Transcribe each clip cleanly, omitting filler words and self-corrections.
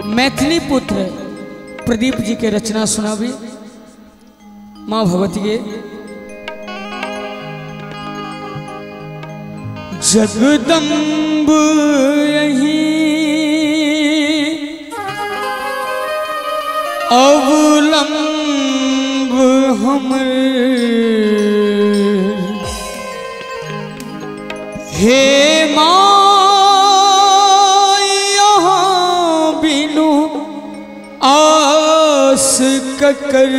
मैथिली पुत्र प्रदीप जी के रचना सुनाबी माँ भगवती के। जगदम्ब यही अवलंब हमर, हे माँ यहाँ बिनु आस ककर,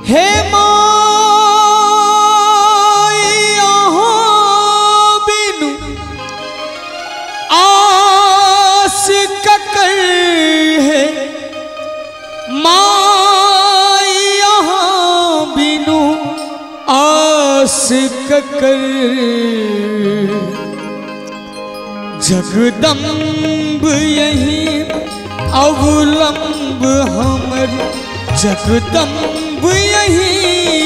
हे माँ यहाँ बिनु आस ककर, हे माँ यहाँ बिनु आस ककर। जगदम्ब यही अवलंब हमर, जगदम्ब यही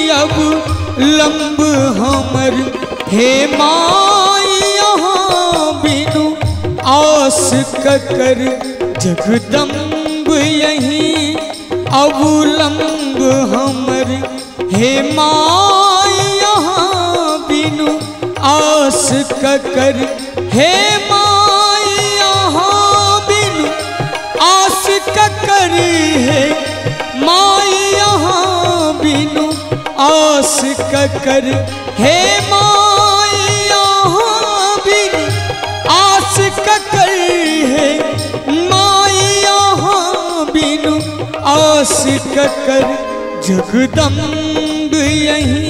अवलंब हमर, हे माँ यहाँ बिनु आस ककर। जगदम्ब यही अवलंब हमर, हे माँ यहाँ बिनु आस ककर, हे माँ यहाँ बिनु आस ककर, हे माँ यहाँ बिनु आस ककर, हे माँ यहाँ बिनु आस ककर, हे माँ यहाँ बिनु आस ककर। जगदम्ब यही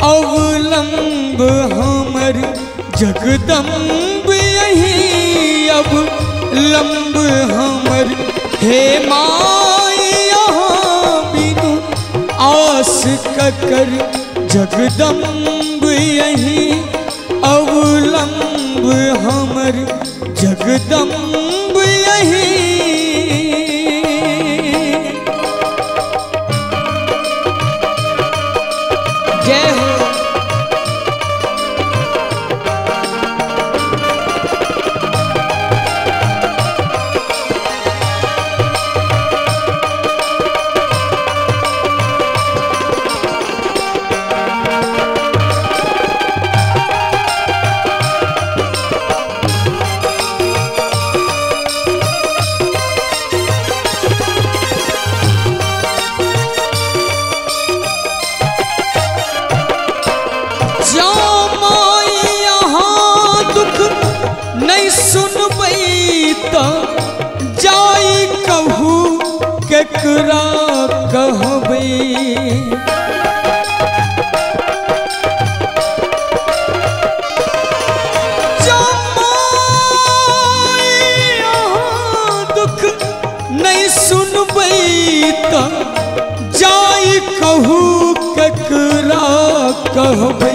अवलंब हमर, जगदम्ब यही अवलंब हमर, हे माँ यहाँ बिनु आस ककर। जगदम्ब यही अवलंब हमर, जगदम्ब यही। जय हो। जाई कहू केकरा कहबे, दुख नहीं सुनबै त जाई कहू केकरा कहबे।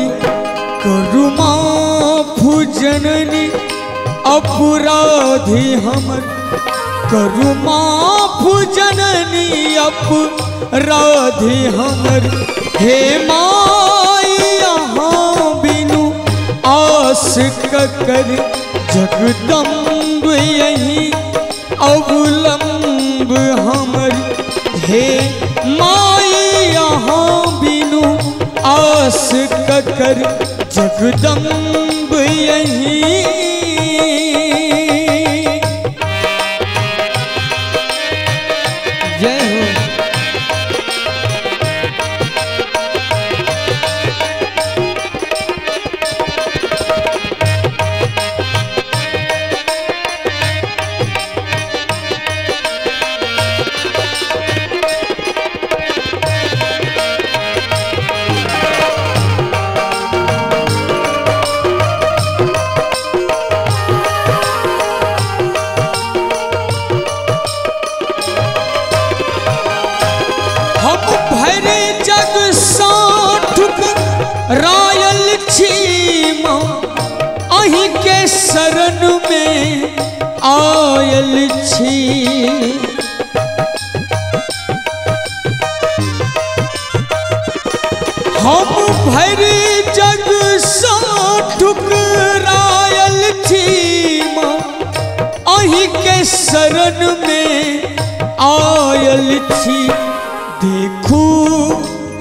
करू माफ जननी अपराधी हमर, करू माफ जननी अपराधी हमर, हे माँ यहाँ बिनु आस ककर। जगदम्ब यही अवलंब हमर, हे माँ यहाँ बिनु आस ककर। जगदम्ब यही। जय हो। रायल छी माँ अहीं के शरण में आयल छी, हम भरि जग सँ ठुकरायल छी माँ शरण में आयल छी। देखू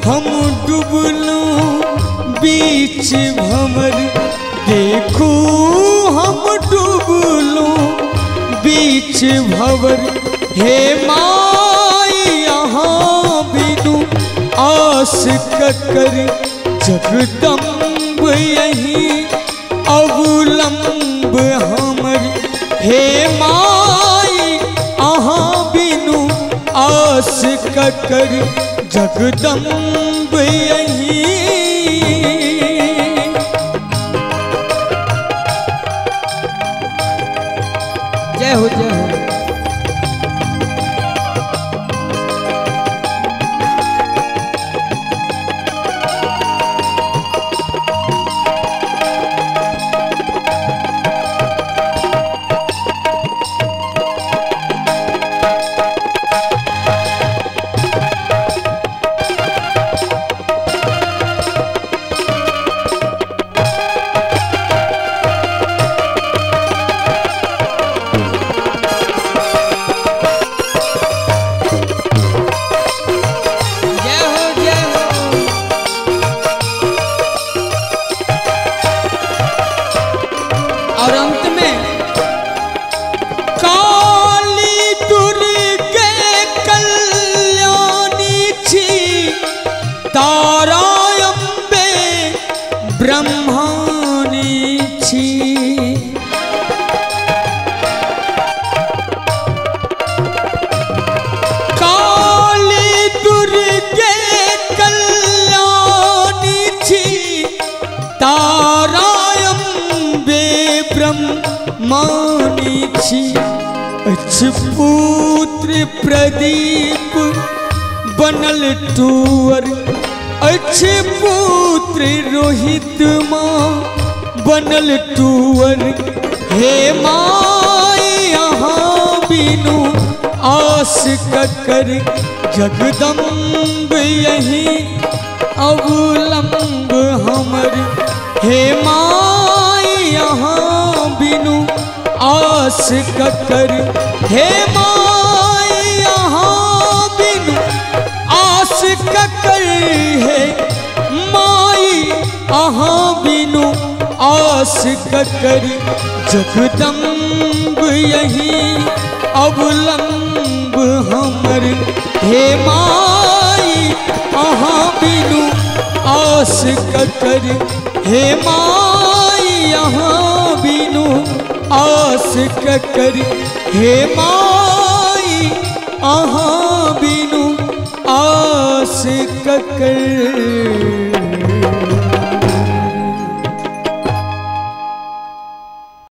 हम डूबलहुँ बीच भंवर, देखू हम डूबलहुँ बीच भंवर। हे माई अहाँ बिनु आस ककर, जगदम्ब यही अवलंब हमर। हे माई अहाँ बिनु आस ककर, जगदम्ब यही। जय हो जय हो। और अंत में काली दुर्गे कल्याणी छी, तारा अम्बे ब्रह्माणी छी। काली दुर्गे कल्याणी छी, तारा ब्रह्माणी छी। अछि पुत्र प्रदीप बनल टूअर, अछि पुत्र रोहित माँ बनल टूअर। हे माई अहाँ बिनु आस ककर, जगदम्ब यही अवलंब हमर। हे माई अहाँ बिनु आस ककर, हे माई अहाँ बिनु आस ककर। हे माई अहाँ बिनु आस ककर, जगदम्ब यही अवलंब हमर। हे माई अहाँ बिनु आस ककर, हे माई अहाँ बिनु आस ककर। हे माई अहाँ बिनु आस ककर।